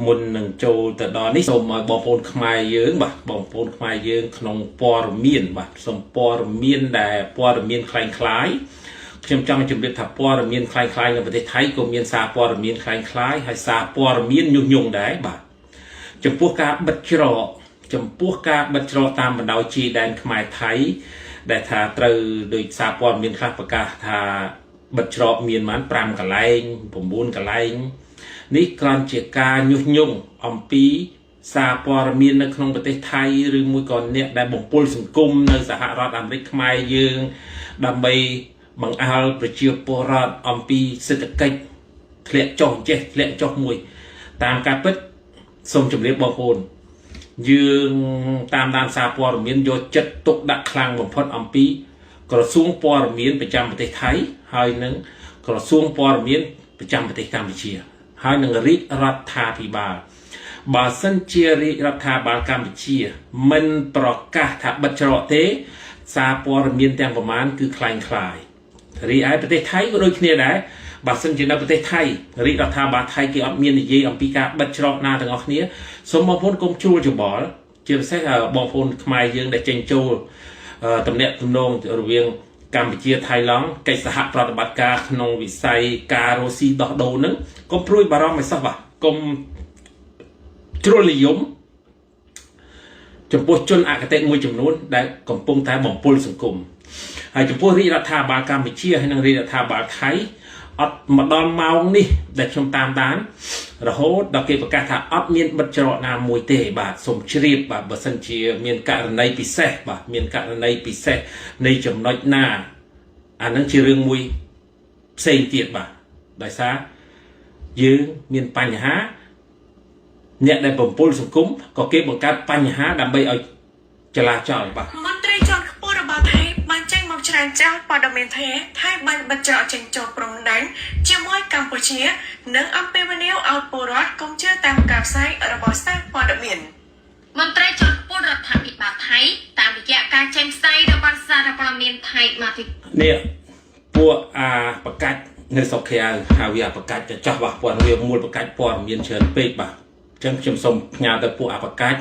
មុននឹងចូលទៅដល់នេះសូមឲ្យបងប្អូនខ្មែរយើងបាទបងប្អូនខ្មែរយើងក្នុងព័ត៌មានបាទសូមព័ត៌មានដែលព័ត៌មានคล้ายคล้ายខ្ញុំចង់ជម្រាបថាព័ត៌មានคล้ายคล้ายនៅប្រទេសថៃក៏មានសារព័ត៌មានคล้ายคล้ายហើយសារព័ត៌មានញុះញង់ដែរបាទចំពោះការបិទច្រកចំពោះការបិទច្រកតាមបណ្ដោយជាយដែនខ្មែរថៃដែលថាត្រូវដោយសារព័ត៌មានខ្លះប្រកាសថាបិទច្រកមានប៉ុន្មាន5កន្លែង9កន្លែងនេះគ្រាន់ជាការញុះញង់អំពីសារព័ត៌មាននៅក្នុងប្រទេសថៃឬមួយក៏អ្នកដែលបំពុលសង្គមនៅសហរដ្ឋអាមេរិកខ្មែរយើងដើម្បីបង្អើលប្រជាពលរដ្ឋអំពីសេដ្ឋកិច្ចធ្លាក់ចុះចេះធ្លាក់ចុះមួយតាមការពិតសូមជម្រាបបងប្អូនយើងតាមដានសារព័ត៌មានយកចិត្តទុកដាក់ខ្លាំងបំផុតអំពីក្រសួងព័ត៌មានប្រចាំប្រទេសថៃហើយនិងក្រសួងព័ត៌មានប្រចាំប្រទេសកម្ពុជាហើយនឹងរាជរដ្ឋាភិបាលបើសិនជារាជរដ្ឋាភិបាលកម្ពុជាមិនប្រកាសថាបិទច្រកទេ សារព័ត៌មានទាំងប្រមាណគឺคล้ายคล้ายរីឯប្រទេសថៃក៏ដូចគ្នាដែរបើសិនជានៅប្រទេសថៃរាជរដ្ឋាភិបាលថៃគេអត់មាននិយាយអំពីការបិទច្រកណាទាំងអស់គ្នាសូមបងប្អូនកុំជ្រួលច្បល់ជាពិសេសបងប្អូនខ្មែរយើងដែលចេញចូលតំណាក់ទំនងរវាងកម្ពុជាថៃឡង់កិច្ចសហប្រតិបត្តិការក្នុងវិស័យការរស់ស៊ីដោះដូរហ្នឹងកុំព្រួយបារម្ភឲ្យសោះបាទកុំជ្រុលនិយមចំពោះជនអគតិមួយចំនួនដែលកំពុងតែបំពុលសង្គមហើយចំពោះរាជរដ្ឋាភិបាលកម្ពុជាហើយនិងរាជរដ្ឋាភិបាលថៃអត់មកដល់ម៉ោងនេះដែលខ្ញុំតាមដានរហូតដល់គេប្រកាសថាអត់មានបិទច្រកណាមួយទេបាទសូមជ្រាបបាទបើសិនជាមានករណីពិសេសបាទមានករណីពិសេសនៃចំណុចណាអានឹងជារឿងមួយផ្សេងទៀតបាទដោយសារយើងមានបញ្ហាអ្នកដែលបំពុលសង្គមក៏គេបង្កើតបញ្ហាដើម្បីឲ្យចលាចលបាទ មន្ត្រីជាន់ខ្ពស់របស់ថៃបានចេញមកច្រានចោលព័ត៌មានថាថៃបានបិទច្រកចេញចូលព្រំដែនជាមួយកម្ពុជា និងអំពាវនាវឲ្យពលរដ្ឋកុំជឿតាមការផ្សាយរបស់សារព័ត៌មាន មន្ត្រីជាន់ខ្ពស់រដ្ឋាភិបាលថៃតាមរយៈការចេញផ្សាយរបស់សារព័ត៌មានថៃមកទី នេះពួកអាបកាច់នៅស្រុកក្រៅហៅវាអាបកាច់ទៅចោះបាទព័ត៌មានមូលបកាច់ព័ត៌មានច្រើនពេកបាទអញ្ចឹងខ្ញុំសូមផ្ញើទៅពួកអាបកាច់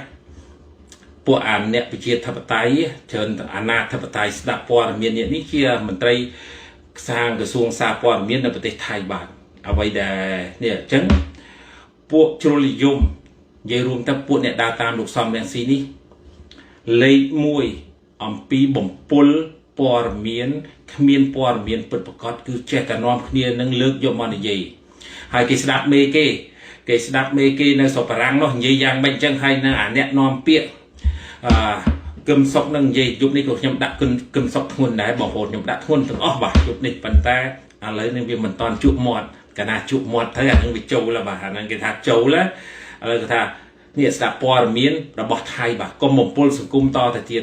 ពួកអាអ្នកប្រជាធិបតេយ្យច្រើនអាណាធិបតេយ្យស្ដាប់ព័ត៌មាននេះនេះជាមន្ត្រីសាងក្រសួងសារព័ត៌មាននៅប្រទេសថៃបាទអ្វីដែលនេះអញ្ចឹងពួកជ្រុលនិយមនិយាយរួមទៅពួកអ្នកដើរតាមលោកសំរងស៊ីនេះលេខ1អំពីបំពុលព័ត៌មានគ្មានព័ត៌មានពិតប្រាកដគឺចេះតែនាំគ្នានឹងលើកយកមកនិយាយហើយគេស្ដាប់មេគេគេស្ដាប់មេគេនៅស្រុកបារាំងនោះនិយាយយ៉ាងម៉េចអញ្ចឹងហើយនឹងអាអ្នកនាំពាក្យអឺគឹមសុកនឹងនិយាយយប់នេះក៏ខ្ញុំដាក់គឹមសុកធ្ងន់ដែរបងប្អូនខ្ញុំដាក់ធ្ងន់ទាំងអស់បាទយប់នេះប៉ុន្តែឥឡូវនេះវាមិនតាន់ជក់មាត់កាលណាជក់មាត់ទៅអានឹងវាចូលបាទអានឹងគេថាចូលឥឡូវគេថានេះស្ដាប់ព័ត៌មានរបស់ថៃបាទកុំបំពុលសង្គមតទៅទៀត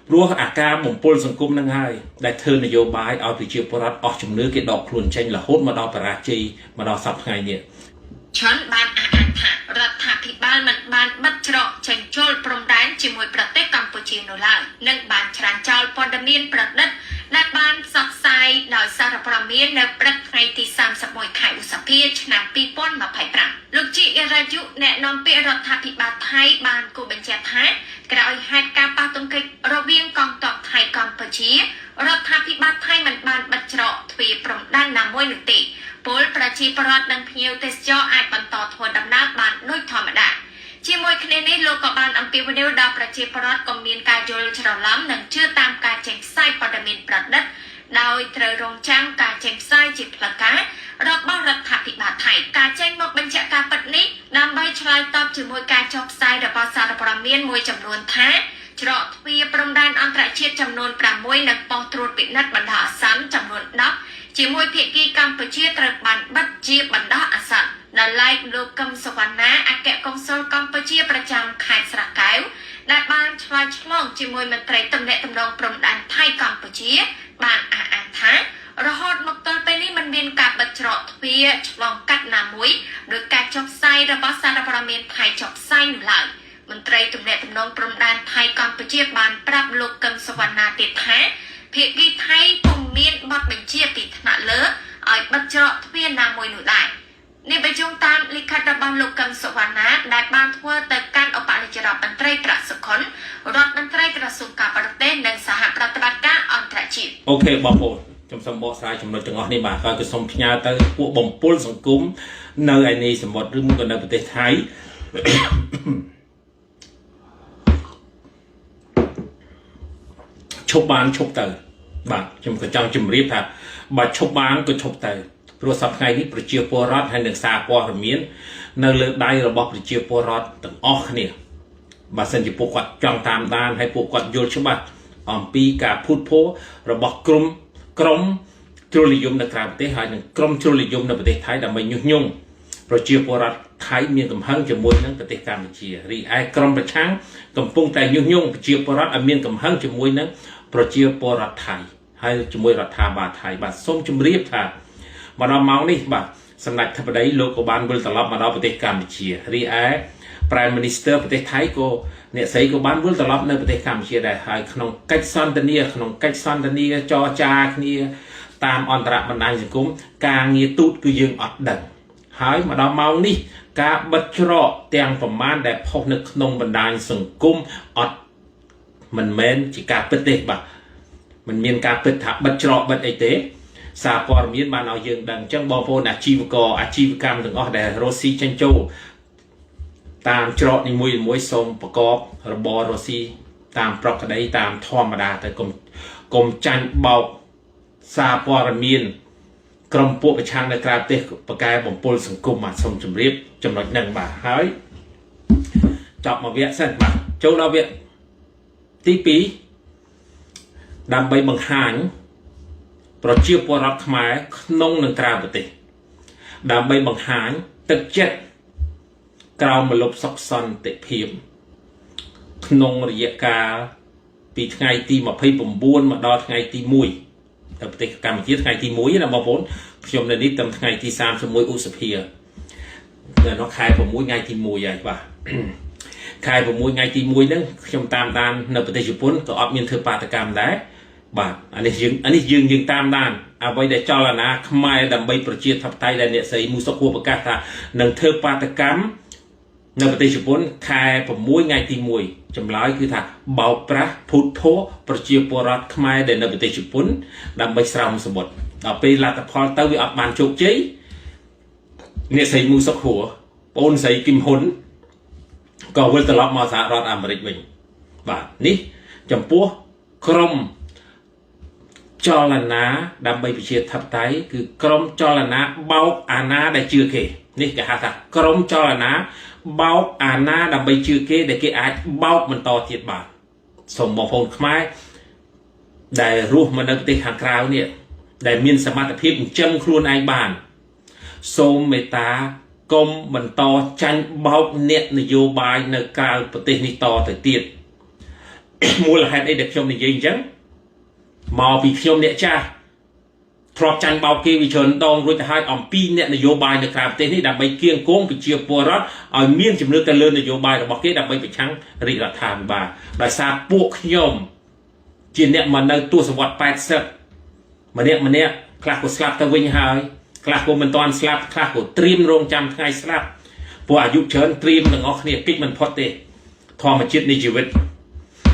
ព្រោះអាការបំពុលសង្គមនឹងហើយដែលធ្វើនយោបាយឲ្យប្រជាពលរដ្ឋអស់ជំនឿគេដកខ្លួនចេញរហូតមកដល់បរាជ័យមកដល់សប្តាហ៍ថ្ងៃនេះ ឆុនបានអះអាងថារដ្ឋាភិបាលមិនបានបិទច្រកចេញចូលព្រំដែនជាមួយប្រទេសកម្ពុជានោះឡើយនិងបានច្រានចោលព័ត៌មានប្រឌិតដែលបានផ្សព្វផ្សាយដោយសារព័ត៌មាននៅព្រឹកថ្ងៃទី31ខែឧសភាឆ្នាំ2025លោកជីរាយុអ្នកនាំពាក្យរដ្ឋាភិបាលថៃបានគូបញ្ជាក់ថាក្រោយហេតុការណ៍ប៉ះទង្គិចរវាងកងទ័ពថៃកម្ពុជារដ្ឋាភិបាលថៃមិនបានបិទច្រកទ្វារព្រំដែនណាមួយនោះទេពលប្រជាពលរដ្ឋនិងភ្ញៀវទេសចរអាចបន្តធ្វើដំណើរបានដូចធម្មតាជាមួយគ្នានេះលោកក៏បានអំពាវនាវដល់ប្រជាពលរដ្ឋកុំមានការយល់ច្រឡំនិងជឿតាមការចេញផ្សាយព័ត៌មានប្រឌិតដោយត្រូវរងចាំការចេញផ្សាយជាផ្លូវការរបស់រដ្ឋាភិបាលថៃការចេញមកបញ្ជាក់ការពិតនេះដើម្បីឆ្លើយតបជាមួយការចុះផ្សាយរបស់សារព័ត៌មានមួយចំនួនថាច្រកទ្វារព្រំដែនអន្តរជាតិចំនួន6និងប៉ុស្តិ៍ត្រួតពិនិត្យបណ្ដោះអាសន្នចំនួន10ជាមួយភាគីកម្ពុជាត្រូវបានបិទជាបណ្ដោះអាសន្នដល់ឡែកលោកកឹមសុវណ្ណាអគ្គកុងស៊ុលកម្ពុជាប្រចាំខេត្តស្រះកែវដែលបានឆ្លើយឆ្លងជាមួយមន្ត្រីទំនាក់ទំនងព្រំដែនថៃកម្ពុជាបានអះអាងថារហូតមកទល់ពេលនេះមិនមានការបិទច្រកទ្វារឆ្លងកាត់ណាមួយដោយការចុះផ្សាយរបស់សារព័ត៌មានថៃចុះផ្សាយនោះឡើយមន្ត្រីទំនាក់ទំនងព្រំដែនថៃកម្ពុជាបានប្រាប់លោកកឹមសុវណ្ណាទៀតថាភាគីថៃពុំមានបទបញ្ជាពីថ្នាក់លើឲ្យបិទច្រកទ្វារណាមួយនោះដែរនេះបញ្ជូនតាមលិខិតរបស់លោកកឹមសុវណ្ណា ដែលបានធ្វើទៅកាន់ឧបនាយករដ្ឋមន្ត្រីប្រាក់សុខុនរដ្ឋមន្ត្រីក្រសួងការបរទេសនិងសហប្រតិបត្តិការអន្តរជាតិ។ OK បងប្អូនខ្ញុំសូមបកស្រាយចំណុចទាំងអស់នេះបាទហើយក៏សូមផ្ញើទៅពួកបំពុលសង្គមនៅឯនេះសមុទ្រឬមួយក៏នៅប្រទេសថៃ ឈប់បានឈប់ទៅបាទខ្ញុំក៏ចង់ជម្រាបថាបើឈប់បានក៏ឈប់ទៅព្រោះសប្តាហ៍ថ្ងៃនេះប្រជាពលរដ្ឋហើយនឹងសារព័ត៌មាននៅលើដៃរបស់ប្រជាពលរដ្ឋទាំងអស់គ្នាបើសិនជាពួកគាត់ចង់តាមដានហើយពួកគាត់យល់ច្បាស់អំពីការភូតភររបស់ក្រុមក្រុមជ្រុលនិយមនៅក្រៅប្រទេសហើយនិងក្រុមជ្រុលនិយមនៅប្រទេសថៃដើម្បីញុះញង់ប្រជាពលរដ្ឋថៃមានកំហឹងជាមួយនឹងប្រទេសកម្ពុជារីឯក្រុមប្រឆាំងកំពុងតែញុះញង់ប្រជាពលរដ្ឋឲ្យមានកំហឹងជាមួយនឹងប្រជាពលរដ្ឋថៃហើយជាមួយរដ្ឋាភិបាលថៃបាទសូមជម្រាបថាមកដល់ម៉ោងនេះបាទសម្ដេចធិបតីលោកក៏បានវិលត្រឡប់មកដល់ប្រទេសកម្ពុជារីឯ Prime Minister ប្រទេសថៃក៏អ្នកស្រីក៏បានវិលត្រឡប់នៅប្រទេសកម្ពុជាដែរហើយក្នុងកិច្ចសន្ទនាក្នុងកិច្ចសន្ទនាចរចាគ្នាតាមអន្តរបណ្ដាញសង្គមការងារទូតគឺយើងអត់ដឹងហើយមកដល់ម៉ោងនេះការបិទច្រកទាំងប្រមាណដែលផុសនៅក្នុងបណ្ដាញសង្គមអត់មិនមែនជាការពិតទេបាទមិនមានការពិតថាបិទច្រកបិទអីទេសារព័ត៌មានបានឲ្យយើងដឹងអញ្ចឹងបងប្អូនអាជីវករអាជីវកម្មទាំងអស់ដែលរស់ស៊ីចេញចូលតាមច្រកនីមួយៗសូមប្រកបរបររស់ស៊ីតាមប្រក្រតីតាមធម្មតាទៅកុំកុំចាញ់បោកសារព័ត៌មានក្រុមពួកប្រឆាំងនៅក្រៅប្រទេសប្រកែបំពុលសង្គមបាទសូមជម្រាបចំណុចហ្នឹងបាទហើយចប់មកវគ្គសិនបាទចូលដល់វគ្គទី2ដើម្បីបង្ហាញប្រជាពលរដ្ឋខ្មែរក្នុងនិងក្រៅប្រទេសដើម្បីបង្ហាញទឹកចិត្តក្រោមម្លប់សុខសន្តិភាពក្នុងរយៈកាលពីថ្ងៃទី29មកដល់ថ្ងៃទី1ទៅប្រទេសកម្ពុជាថ្ងៃទី1ណាបងប្អូនខ្ញុំនៅនេះត្រឹមថ្ងៃទី31ឧសភានៅនោះខែ6ថ្ងៃទី1ហើយបាទខែ6ថ្ងៃទី1ហ្នឹងខ្ញុំតាមដាននៅប្រទេសជប៉ុនក៏អត់មានធ្វើបាតុកម្មដែរបាទអានេះយើងអានេះយើងយើងតាមដានអ្វីដែលចលនាខ្មែរដើម្បីប្រជាធិបតេយ្យដែលអ្នកស្រីមូសុខួរប្រកាសថានឹងធ្វើបាតុកម្មនៅប្រទេសជប៉ុនខែ6ថ្ងៃទី1ចម្លើយគឺថាបោកប្រាស់ភូតភរប្រជាពលរដ្ឋខ្មែរដែលនៅប្រទេសជប៉ុនដើម្បីស្រោមសមុទ្រដល់ពេលលទ្ធផលទៅវាអត់បានជោគជ័យអ្នកស្រីមូសុខហួរបងស្រីគឹមហ៊ុនក៏វិលត្រឡប់មកសហរដ្ឋអាមេរិកវិញបាទនេះចំពោះក្រុមចលនាដើម្បីប្រជាធិបតេយ្យគឺក្រុមចលនាបោកអាណាដែលជឿគេនេះគេហៅថាក្រុមចលនាបោកអាណាដើម្បីជឿគេដែលគេអាចបោកបន្តទៀតបានសូមបងប្អូនខ្មែរដែលរស់មកនៅប្រទេសខាងក្រៅនេះដែលមានសមត្ថភាពចិញ្ចឹមខ្លួនឯងបានសូមមេត្តាកុំបន្តចាញ់បោកអ្នកនយោបាយនៅក្រៅប្រទេសនេះតទៅទៀតមូលហេតុអីដែលខ្ញុំនិយាយអញ្ចឹងមកពីខ្ញុំអ្នកចាស់ធ្លាប់ចាញ់បោកគេវាច្រើនដងរួចទៅហើយអំពីអ្នកនយោបាយនៅក្រៅប្រទេសនេះដើម្បីគៀងគងប្រជាពលរដ្ឋឲ្យមានជំនឿទៅលើនយោបាយរបស់គេដើម្បីប្រឆាំងរាជរដ្ឋាភិបាលដោយសារពួកខ្ញុំជាអ្នកមកនៅទសវត្ស80ម្នាក់ម្នាក់ខ្លះក៏ស្លាប់ទៅវិញហើយខ្លះក៏មិនទាន់ស្លាប់ខ្លះក៏ត្រៀមរងចាំថ្ងៃស្លាប់ព្រោះអាយុច្រើនត្រៀមទាំងអស់គ្នាកិច្ចមិនផុតទេធម្មជាតិនៃជីវិត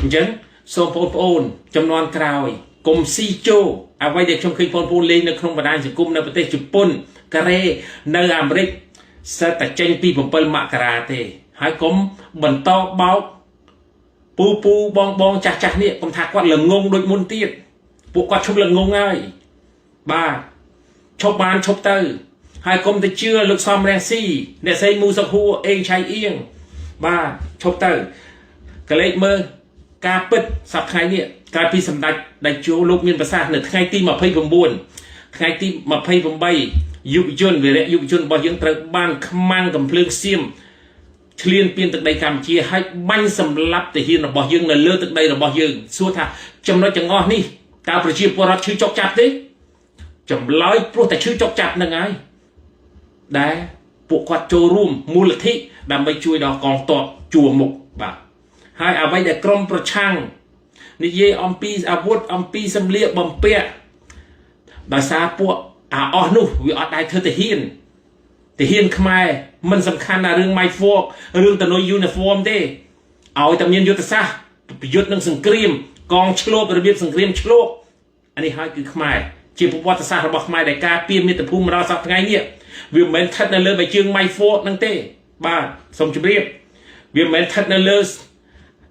អញ្ចឹងសូមបងប្អូនចំនួនក្រោយកុំស៊ីជោអ្វីដែលខ្ញុំឃើញបងប្អូនលេងនៅក្នុងបណ្ដាញសង្គមនៅប្រទេសជប៉ុនកូរ៉េនៅអាមេរិកសិតតែចេញពី7មករាទេហើយកុំបន្តបោកពូពូបងបងចាស់ចាស់នេះកុំថាគាត់ល្ងងដូចមុនទៀតពួកគាត់ឈប់ល្ងងហើយបាទឈប់បានឈប់ទៅហើយកុំទៅជឿលោកសំរងស៊ីអ្នកស្រីមូសុខហួរអេងឆៃអៀងបាទឈប់ទៅកលេចមើលការពិតសប្តាហ៍នេះក្រោយពីសម្ដេចដេជោលោកមានប្រសាសន៍នៅថ្ងៃទី29ថ្ងៃទី28យុវជនវីរៈយុវជនរបស់យើងត្រូវបានខ្មាំងកំភ្លើងសៀមឆ្លៀនពៀនទឹកដីកម្ពុជាហើយបាញ់សម្លាប់ទាហានរបស់យើងនៅលើទឹកដីរបស់យើងសួរថាចំណុចទាំងអស់នេះតើប្រជាពលរដ្ឋឈឺចុកចាប់ទេចម្លើយព្រោះតែឈឺចុកចាប់នឹងហើយដែលពួកគាត់ចូលរួមមូលនិធិដើម្បីជួយដល់កងទ័ពជួរមុខបាទហើយអ្វីដែលក្រមប្រឆាំងនិយាយអំពីអាវុធអំពីសម្លៀកបំពាក់ដោយសារពួកអាអស់នោះវាអត់ដែរធ្វើទាហានទាហានខ្មែរ មិនសំខាន់ណារឿង My Fork រឿងតនុយ uniform ទេឲ្យតែមានយុទ្ធសាស្ត្រប្រយុទ្ធនឹងសង្គ្រាមកងឆ្លប់របៀបសង្គ្រាមឆ្លប់អានេះហើយគឺខ្មែរជាប្រវត្តិសាស្ត្ររបស់ខ្មែរដែលការពារមាតុភូមិមកដល់សប្តាហ៍ថ្ងៃនេះវាមិនមែនស្ថិតនៅលើបៃជើង My Fork ហ្នឹងទេបាទសូមជម្រាបវាមិនមែនស្ថិតនៅលើ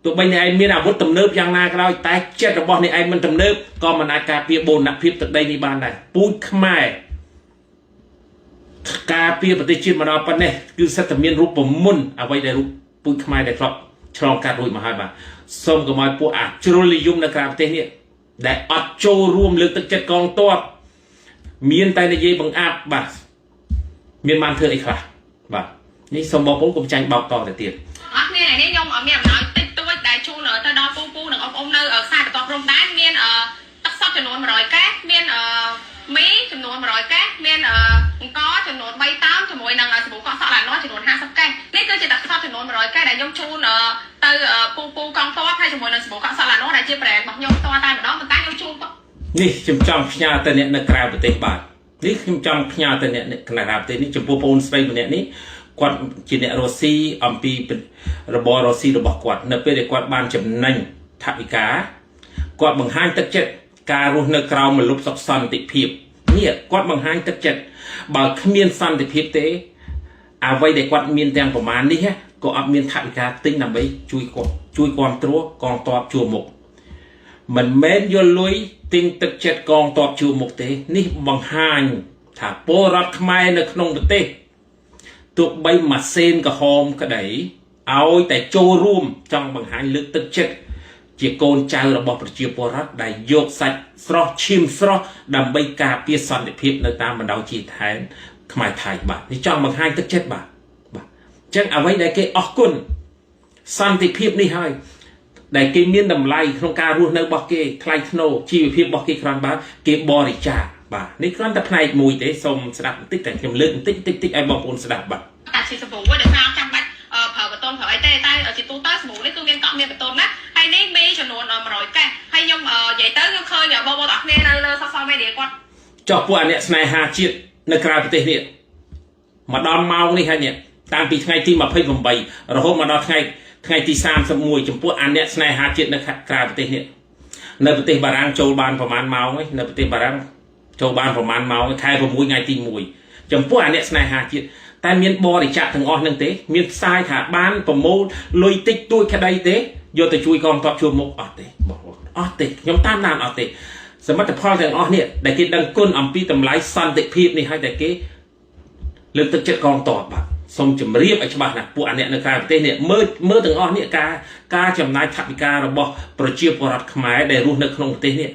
ទោះបីអ្នកឯងមានអាវុធទំនើបយ៉ាងណាក៏ដោយតែចិត្តរបស់អ្នកឯងមិនទំនើបក៏មិនអាចការពារបូរណភាពទឹកដីនេះបានដែរពូជខ្មែរការពារប្រទេសជាតិមកដល់ប៉ុណ្ណេះគឺសិតតែមានរូបមន្តអ្វីដែលរូបពូជខ្មែរដែលធ្លាប់ឆ្លងកាត់រួចមកហើយបាទសូមកុំឲ្យពួកអាជ្រុលនិយមនៅក្រៅប្រទេសនេះដែលអត់ចូលរួមលើកទឹកចិត្តកងទ័ពមានតែនិយាយបង្អាប់បាទមានបានធ្វើអីខ្លះបាទនេះសូមបងប្អូនកុំចាញ់បោកតទៅទៀត អត់មាននេះខ្ញុំមានអំណោយតិចតួចដែលជូនទៅដល់ពូពូនិងអ៊ំអ៊ំនៅខ្សែបន្ទាត់ព្រំដែនមានទឹកសុទ្ធចំនួន100កែសមានមីចំនួន100កែសមានអង្ករចំនួន3តោនជាមួយនឹងសាប៊ូកក់សក់ឡានចំនួន50កែសនេះគឺជាទឹកសុទ្ធចំនួន100កែសដែលខ្ញុំជូនទៅពូពូកងទ័ពហើយជាមួយនឹងសាប៊ូកក់សក់ឡានដែលជា brand របស់ខ្ញុំផ្ទាល់តែម្ដងប៉ុន្តែខ្ញុំជូន នេះខ្ញុំចង់ផ្ញើទៅអ្នកនៅក្រៅប្រទេសបាទនេះខ្ញុំចង់ផ្ញើទៅអ្នកក្រៅប្រទេសនេះចំពោះបងស្រីម្នាក់នេះគាត់ជាអ្នករស់ស៊ីអំពីរបររស់ស៊ីរបស់គាត់នៅពេលដែលគាត់បានចំណេញថវិកាគាត់បង្ហាញទឹកចិត្តការរស់នៅក្រោមម្លប់សុខសន្តិភាពនេះគាត់បង្ហាញទឹកចិត្តបើគ្មានសន្តិភាពទេអ្វីដែលគាត់មានទាំងប្រមាណនេះក៏អត់មានថវិកាទិញដើម្បីជួយគាត់ជួយគ្រប់គ្រងកងទ័ពជួរមុខមិនមែនយកលុយទិញទឹកចិត្តកងទ័ពជួរមុខទេនេះបង្ហាញថាពលរដ្ឋខ្មែរនៅក្នុងប្រទេសទោះបីម៉ាសេនក្រហមក្តីឲ្យតែចូលរួមចង់បង្ហាញលើកទឹកចិត្តជាកូនចៅរបស់ប្រជាពលរដ្ឋដែលយកសាច់ស្រស់ឈាមស្រស់ដើម្បីការពារសន្តិភាពនៅតាមបណ្ដោយជាថែនខ្មែរថៃបាទនេះចង់បង្ហាញទឹកចិត្តបាទបាទអញ្ចឹងអ្វីដែលគេអស់គុណសន្តិភាពនេះហើយដែលគេមានតម្លៃក្នុងការរស់នៅរបស់គេថ្លៃថ្នូរជីវភាពរបស់គេគ្រាន់បើគេបរិច្ចាគបាទនេះគ្រាន់តែផ្នែកមួយទេសូមស្ដាប់បន្តិចតែខ្ញុំលើកបន្តិចតិចតិចឲ្យបងប្អូនស្ដាប់បាទ តែជាសាប៊ូវិញដោយសារចាំបាច់ប្រើបតុនប្រើអីទេតែជាទូទៅសាប៊ូនេះគឺមានកក់មានបតុនណាហើយនេះមីចំនួន100កែសហើយខ្ញុំនិយាយទៅខ្ញុំឃើញបងប្អូនទាំងអស់គ្នានៅលើ social media គាត់ ចុះពួកអាអ្នកស្នេហាជាតិនៅក្រៅប្រទេសនេះមកដល់ម៉ោងនេះហើយនេះតាំងពីថ្ងៃទី28រហូតមកដល់ថ្ងៃថ្ងៃទី31ចំពោះអាអ្នកស្នេហាជាតិនៅក្រៅប្រទេសនេះនៅប្រទេសបារាំងចូលបានប្រហែលម៉ោងឯងនៅប្រទេសបារាំងចូលបានប្រហែលម៉ោងខែ6ថ្ងៃទី1ចំពោះអាអ្នកស្នេហាជាតិតែមានបរិច្ចាគទាំងអស់នឹងទេមានផ្សាយថាបានប្រមូលលុយតិចតួចក្តីទេយកទៅជួយកងទ័ពជួរមុខអត់ទេបងប្អូនអត់ទេខ្ញុំតាមដានអត់ទេសមិទ្ធផលទាំងអស់នេះដែលគេដឹងគុណអំពីតម្លៃសន្តិភាពនេះហើយដែលគេលើកទឹកចិត្តកងទ័ពបាទសូមជម្រាបឲ្យច្បាស់ណាស់ពួកអាអ្នកនៅក្រៅប្រទេសនេះមើលមើលទាំងអស់នេះការការចំណាយថវិការបស់ប្រជាពលរដ្ឋខ្មែរដែលរស់នៅក្នុងប្រទេសនេះ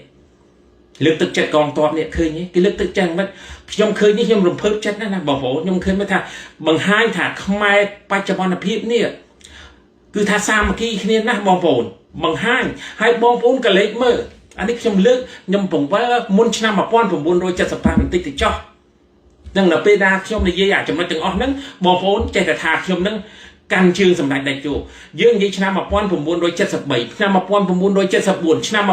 លើកទឹកចិត្តកងទ័ពនេះឃើញទេគេលើកទឹកចិត្តមិនខ្ញុំឃើញនេះខ្ញុំរំភើបចិត្តណាស់ណាបងប្អូនខ្ញុំឃើញមើលថាបង្ហាញថាខ្មែរបច្ចុប្បន្នភាពនេះគឺថាសាមគ្គីគ្នាណាស់បងប្អូនបង្ហាញហើយបងប្អូនក៏លេចមើលអានេះខ្ញុំលើកខ្ញុំបង្វិលមុនឆ្នាំ1975បន្តិចទៅចោះនឹងដល់ពេលណាខ្ញុំនិយាយអាចំណុចទាំងអស់ហ្នឹងបងប្អូនចេះតែថាខ្ញុំហ្នឹងកាន់ជើងសម្ដេចតេជោយើងនិយាយឆ្នាំ1973ឆ្នាំ1974ឆ្នាំ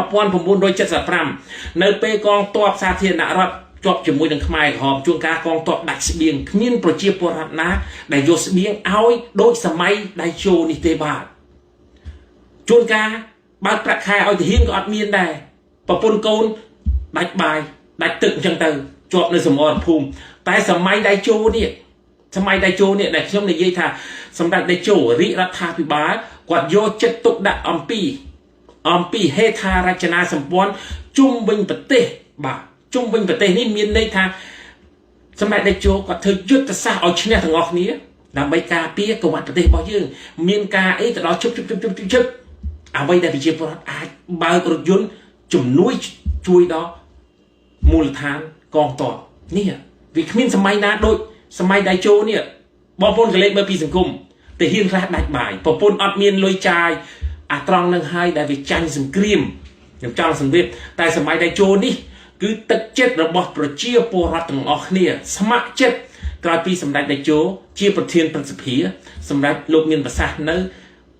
1975នៅពេលកងទ័ពសាធារណរដ្ឋជាប់ជាមួយនឹងខ្មែរក្រហមជួនកាលកងទ័ពដាច់ស្បៀងគ្មានប្រជាពលរដ្ឋណាដែលយកស្បៀងឲ្យដូចសម័យតេជោនេះទេបាទជួនកាលបើកប្រាក់ខែឲ្យទាហានក៏អត់មានដែរប្រពន្ធកូនដាច់បាយដាច់ទឹកអញ្ចឹងទៅជាប់នៅសមរភូមិតែសម័យតេជោនេះសម័យតេជោនេះដែលខ្ញុំនិយាយថាសម្ដេចតេជោរាជរដ្ឋាភិបាលគាត់យកចិត្តទុកដាក់អំពីអំពីហេដ្ឋារចនាសម្ព័ន្ធជុំវិញប្រទេសបាទជុំវិញប្រទេសនេះមានន័យថាសម្ដេចតេជោគាត់ធ្វើយុទ្ធសាស្ត្រឲ្យឈ្នះទាំងអស់គ្នាដើម្បីការពារកវត្តប្រទេសរបស់យើងមានការអីទៅដល់ជប់ជប់ជប់ជប់ជប់អ្វីដែលប្រជាពលរដ្ឋអាចបើករថយន្តជំនួយជួយដល់មូលដ្ឋានកងទ័ពនេះវាគ្មានសម័យណាដូចសម័យតេជោនេះបងប្អូនកលេចមើលពីសង្គមទាហានខ្លះដាច់បាយប្រពន្ធអត់មានលុយចាយអាត្រង់នឹងហើយដែលវាចាញ់សង្គ្រាមខ្ញុំចង់សង្គ្រាមតែសម័យតេជោនេះគឺទឹកចិត្តរបស់ប្រជាពលរដ្ឋទាំងអស់គ្នាស្ម័គ្រចិត្តក្រោយពីសម្ដេចតេជោជាប្រធានព្រឹទ្ធសភាសម្ដេចលោកមានប្រសាសន៍នៅ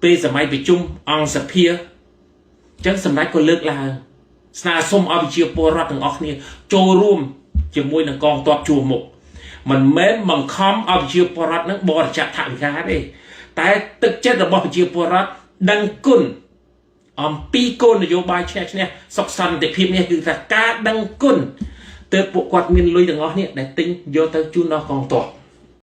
ពេលសម័យប្រជុំអង្គសភាអញ្ចឹងសម្ដេចក៏លើកឡើងស្នើសុំឲ្យប្រជាពលរដ្ឋទាំងអស់គ្នាចូលរួមជាមួយនឹងកងទ័ពជួរមុខ មិនមែនបង្ខំឲ្យប្រជាពលរដ្ឋនឹងបរិច្ចាគថវិកាទេតែទឹកចិត្តរបស់ប្រជាពលរដ្ឋដឹងគុណអំពីគោលនយោបាយឈ្នះឈ្នះសុខសន្តិភាពនេះគឺថាការដឹងគុណទើបពួកគាត់មានលុយទាំងអស់នេះដែលទិញយកទៅជូនដល់កងទ័ព។